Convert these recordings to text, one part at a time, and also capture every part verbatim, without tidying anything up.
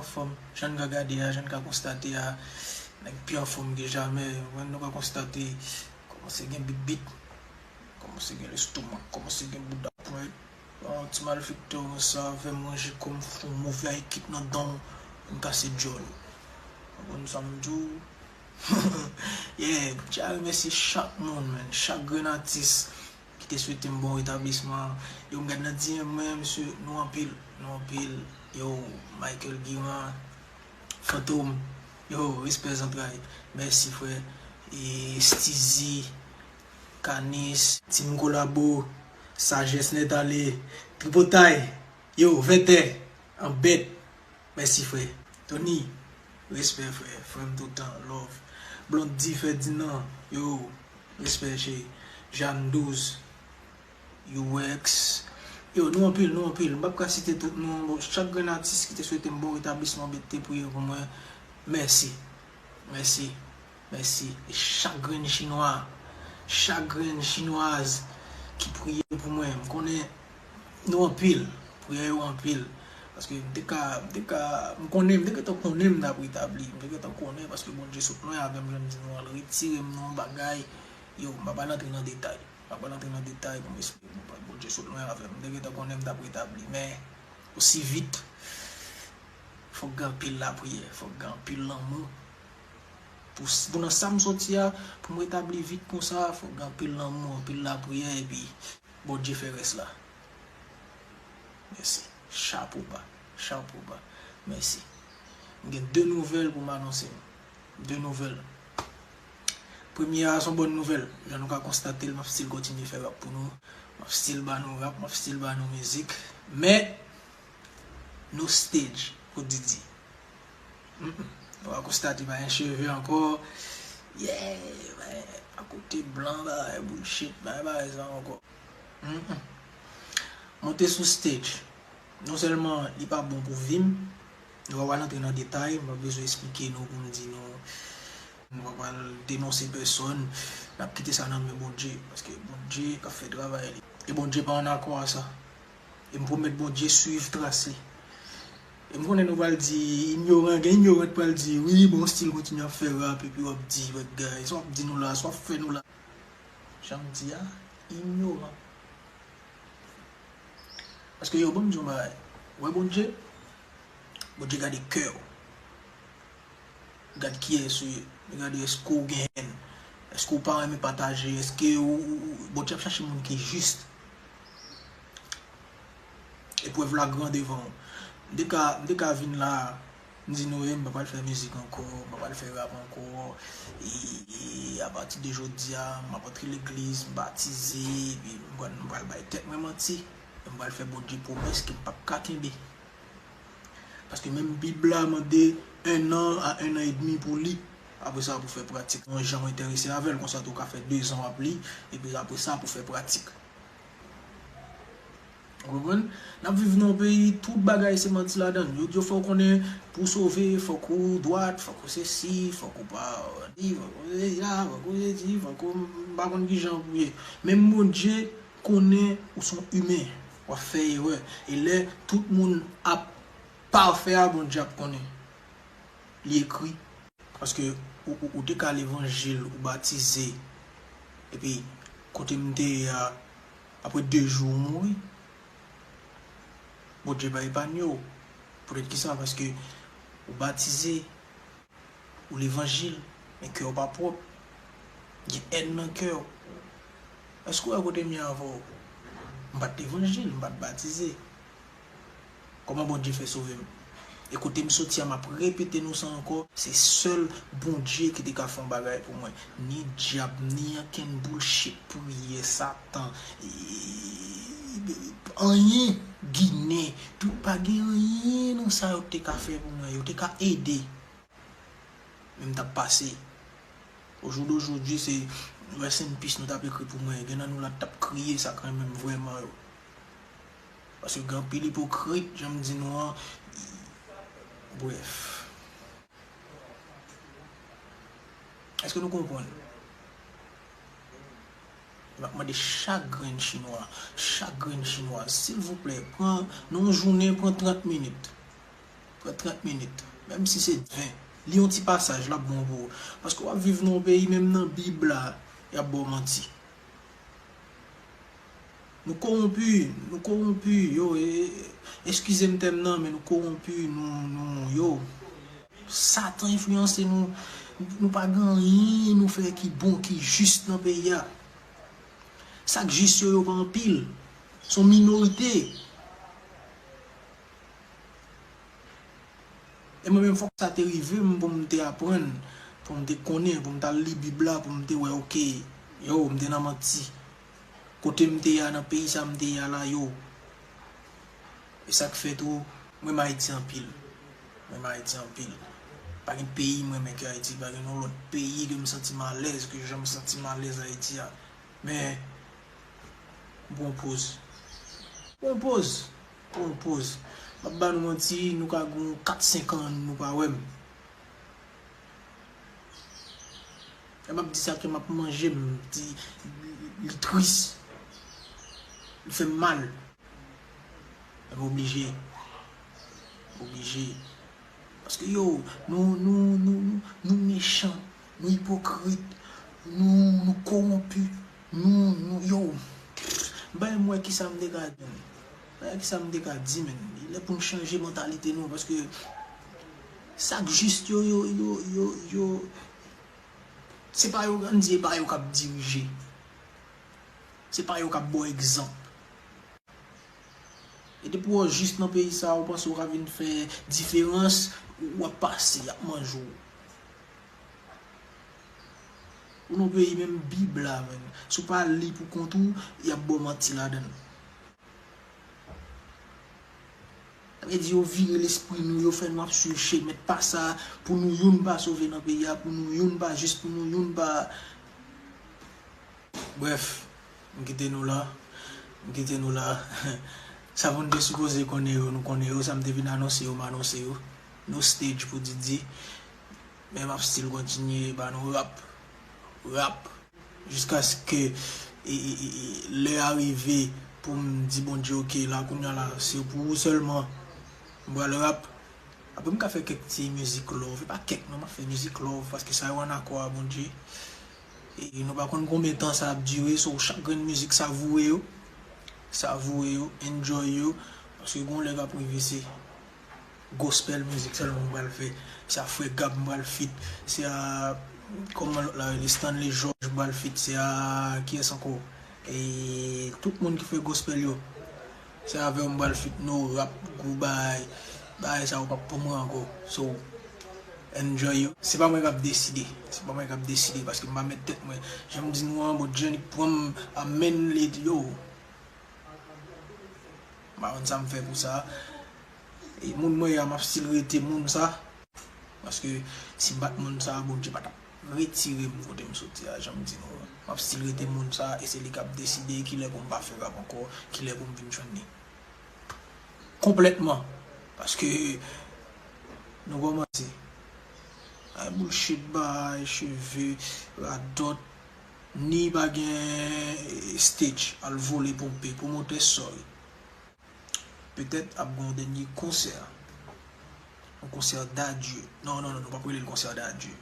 Anfòm, jan n ka gade a, jan n ka konstate a, nèg pi anfòm ke jamè. Ou konprann, nou ka konstate, kòmanse gen bit bit, kòmanse gen lestomak, kòmanse gen bouda pwent. Yon ti malfektè konsa fè manje kòm fou, move ay kit nan dan w, vin kase djòl ou. Ou konprann sa m di w? Yeah, m tya remèsye chak moun, man, chak grenn atis ki te swete m bon retablisman. Yo, m gad nan D M mwen, mesye, nou anpil, nou anpil. Yo, Michael Guiran, Fantom, yo, respè zantray. Mèsi, frè. E Steezy, Kanis, Team Kolabo, Sajès Nèt Ale, Tripotay, yo, Vètè, Anbèt. Mèsi, frè. Tony, respè, frè. Frè m toutan, love. Blondy Ferdinand, yo, respè, cheri. Jeanne Douze, U X. Yo, nou anpil, nou anpil. M p ap ka site tout non. Bon, chak grenn atis ki te swete m bon retablisman, ki te priye pou mwen, mèsi. Mèsi. Mèsi. E chak grenn chinwa, chak grenn chinwaz ki priye pou mwen. M konnen nou anpil. Priyè yo anpil. Paske m te ka, m te ka, m konnen, m te gentan konnen m t ap retabli. M te gentan konnen paske Bondye sot lwen avè m, jan m di nou an, l retire m nan yon bagay. Yo, m pa pral antre nan detay. M pa pral antre nan detay pou m esplike nou, Bondye sot lwen avè m. M te gentan konnen m t ap retabli. Men, osi vit, fòk gen anpil lapriyè, fòk gen anpil lanmou. Pou, pou nan sa m soti a, pou m retabli vit konsa, fòk gen anpil lanmou, anpil lapriyè, epi Bondye fè rès la. Mèsi. Chapo ba. Chapo ba. Mèsi. M gen de nouvèl pou m anonse nou. De nouvèl. Premye a, se yon bòn nouvèl. Jan nou ka konstate l, m ap still kontinye fè rap pou nou. M ap still ba nou rap, m ap still ba nou mizik. Men, no stage pou Didi. Mm, mm. Nou va konstate pa gen cheve ankò. Yeah, men, akote blan, bagay bullshit, bagay, bagay sa ankò. Mm, mm. Monte sou stage. Non sèlman li pa bon pou vi m, nou pa pral antre nan detay, m pa bezwen esplike nou pou m di nou, nou pa pral denonse pèsòn, n ap kite sa nan men Bondye, paske Bondye k ap fè travay li. E Bondye pa ann akò a sa. E m pwomèt Bondye swiv tras li. E m konnen nou pral di, inyoran, gen inyoran k pral di, wi, bon, still kontinye ap fè rap, epi w ap di, bagay, sa w ap di nou la, sa w ap fè nou la. Jan m di a, inyoran. Paske yo, ban m di yon bagay. Ou wè Bondye? Bondye gade kè w. Gad kiyès ou ye. Li gade èske w gen hèn. Èske w pa renmen pataje. Èske ou, ou, ou, Bondye ap chache moun ki jis. Eprèv la gran devan w. M te ka, m te ka vin la, m di nou, e, m pa pral fè mizik ankò, m pa pral fè rap ankò. E, e apati de jodi a, m ap antre legliz, m batize, epi m pral, m pral bay tèt mwen manti. E m pral fè Bondye pwomès ke m p ap ka kenbe. Paske menm Bib la mande un an a un an edmi pou li. Apre sa, pou fè pratik. Yon jan w enterese avè l, konsa tou w ka fè dezan w ap li, epi apre sa, pou fè pratik. Ou konprann? N ap viv nan yon peyi, tout bagay se manti ladan l. Yo di w fò w konnen pou w sove, fòk ou dwat, fòk ou sesi, fòk ou pa di, fòk ou sesi la, fòk ou sesi, fòk ou m pa konn ki jan pou ye. Menm Bondye konnen ou se yon imen, w ap fè erè. E lè tout moun ap pafè a, Bondye ap konnen. Li ekri. Paske ou, ou, ou te ka levanjil, ou batize, epi kote m te ye a, apre de jou ou mouri. Bondye pa epanye w. Poutèt kisa? Paske ou batize, ou levanjil, men kè w pa pwòp. Gen èn nan kè w. Èske w wè kote m ye avè w? M pa t levanjil, m pa t batize. Kòman Bondye fè sove m? E kote m soti a, m ap repete nou sa ankò, se sèl Bondye ki te ka fè yon bagay pou mwen. Ni dyab, ni ankenn bullshit, priyè, Satan, e, anyen, Ginen, tout pa gen anyen nan sa yo te ka fè pou mwen, yo te ka ede. Men m t ap pase. Au jour d'aujourd'hui, se rest in peace nou t ap ekri pou mwen. Gen nan nou la t ap kriye sa k renmen m vrèman yo. Paske gen anpil ipokrit, jan m di nou an. Brèf. Èske nou konprann? M ap mande chak grenn chinwa, chak grenn chinwaz, silvouplè, pran, nan yon jounen, pran trant minit. Pran trant minit. Menm si se ven. Li yon ti pasaj, l ap bon pou ou. Paske w ap viv nan yon peyi, menm nan Bib la, y ap ba w manti. Nou kowonpi, nou kowonpi, yo, e, e, eskize m tèm nan, men nou kowonpi, nou, nou, yo. Satan enfliyanse nou, nou pa gen anyen nou fè ki bon, ki jis nan peyi a. Sa k jis yo, yo pa anpil. Se yon minorite. E mwen menm, fòk sa te rive m pou m te aprann, pou m te konnen, pou m t al li Bib la, pou m te wè, oke, yo, m te nan manti. Kote m te ye a, nan peyi sa m te ye a la, yo. E sa k fè tou, m renmen Ayiti anpil. M renmen Ayiti anpil. Pa gen peyi m renmen ke Ayiti, pa gen yon lòt peyi ke m santi m alèz, ke jan m santi m alèz Ayiti a. Men, m pran poz. Pran poz. Pran poz. M ap ba nou manti, nou ka gen kat senk an, nou pa wè m. E m ap di sa ke m ap manje, m di li tris. Li fè m mal. Men m oblije. M oblije. Paske yo, nou, nou, nou, nou, nou mechan, nou ipokrit, nou, nou kowonpi, nou, nou, yo. M pa menm wè kisa m te ka di, men. M pa wè kisa m te ka di, men. Li lè pou n chanje mantalite nou, paske sa k jis yo, yo, yo, yo, yo, se pa yo, ann di, e pa yo k ap dirije. Se pa yo k ap ba w egzanp. E depi w jis nan peyi sa, ou panse w ka vin fè diferans, w ap pase, y ap manje w. Ou nan peyi menm Bib la, menm. Si w pa li pou kont ou, y ap ba w manti ladan l. Sa vle di yo vire lespri nou, yo fè nou ap swiv chemen pa sa, pou nou youn pa sove nan peyi a, pou nou youn pa jis, pou nou youn pa. Brèf, m kite nou la. M kite nou la. Sa moun te sipoze konnen yo, nou konnen yo. Sa m te vin anonse yo, m anonse yo. No stage pou Didi. Men m ap still kontinye ba nou rap. Rap. Jiskaske e, e, e, e, lè a rive pou m di Bondye, oke, la kounye a la, se pou ou sèlman m pral rap. Apre m ka fè kèk ti mizik love, e pa kèk non, m ap fè mizik love, paske sa yo ann akò a Bondye. E nou pa konn konbyen tan sa ap dire, so chak grenn mizik savoure yo, savoure yo, enjoy yo, paske gon lè k ap rive se gospel mizik sèlman m pral fè, se a Frè Gab m pral feat, se a, kòman lòt la rele, Stanley George m pral feat, se a, kiyès ankò? E tout moun ki fè gospel yo. Se avè w m pral feat, no rap, gwo bagay. Bagay sa yo p ap pou mwen ankò. So, enjoy yo. Se pa mwen k ap deside. Se pa mwen k ap deside paske m pa met tèt mwen. Jan m di nou an, Bondye annik pran m a men li di yo. M pa konn sa m fè pou sa. E moun mwen ye a, m ap still rete moun sa. Paske si m pa t moun sa, Bondye pa t ap retire m kote m soti a, jan m di nou an. M ap still rete moun sa, e se li k ap deside kilè pou m pa fè rap ankò, kilè pou m vin jwenn li. Konplètman. Paske nou kòmanse. Ay bullshit, bay cheve, radòt, ni pa gen stage, al vole ponpe, pwomotè, sorry. Petèt ap gen yon dènye konsè. Yon konsè d'adieu. Non, non, non, nou p ap rele l konsè d'adieu.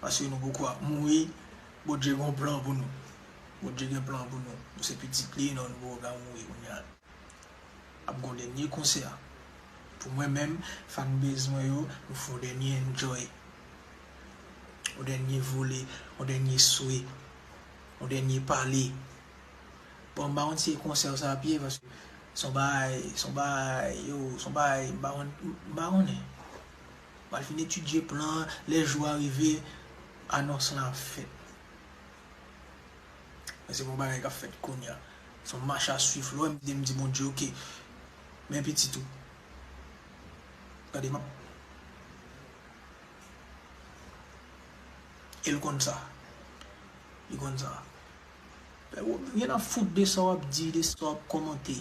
Paske nou poko ap mouri. Bondye gen yon plan pou nou. Bondye gen plan pou nou. Nou se pitit li, non, nou poko ka mouri kounye a. Ap gen yon dènye konsè. Pou mwen menm, fanbase mwen yo, nou fè yon dènye enjoy. Yon dènye vole, yon dènye swe, yon dènye pale. Bon, m pa konn si e konsè sa ap ye, paske se yon bagay, se yon bagay, yo, se yon bagay, m pa konn, m pa konnen. M pral fin etidye plan an, lè jou a rive, anons lan ap fèt. Men se pa yon bagay k ap fèt kounye a. Se yon mach a swiv, lè w wè m di, m di Bondye, oke, men pitit ou. Gade, m ap E l konn sa. Li konn sa. Gen nan fout de sa w ap di, de sa w ap kòmante.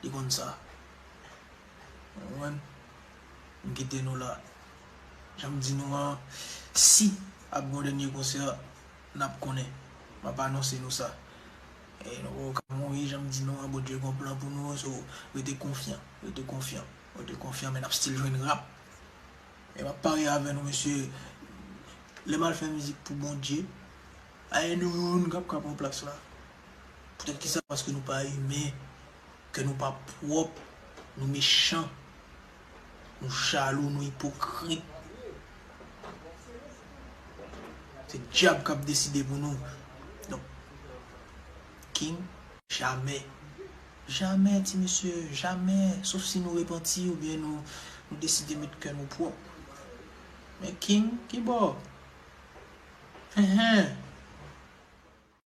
Li konn sa. Ou konprann? M kite nou la. Jan m di nou an, si ap gen yon dènye konsè, n ap konnen. M ap anonse nou sa. E nou poko ka mouri, jan m di nou an, Bondye gen yon plan pou nou, so, rete konfyan, rete konfyan. Pote konfyan, men n ap still jwenn rap. E m ap parye avè nou, mesye. Lè m al fè mizik pou Bondye, a gen nou youn k ap ka pran plas la. Poutèt ki sa? Paske nou pa imen, kè nou pa pwòp, nou mechan, nou jalou, nou ipokrit. Se dyab k ap deside pou nou. Donk, King, jamè. Jamè, ti mesye, jamè. Sof si nou repanti oubyen nou, nou deside met kè nou pwòp. Men King, ki bò? Hen, hen.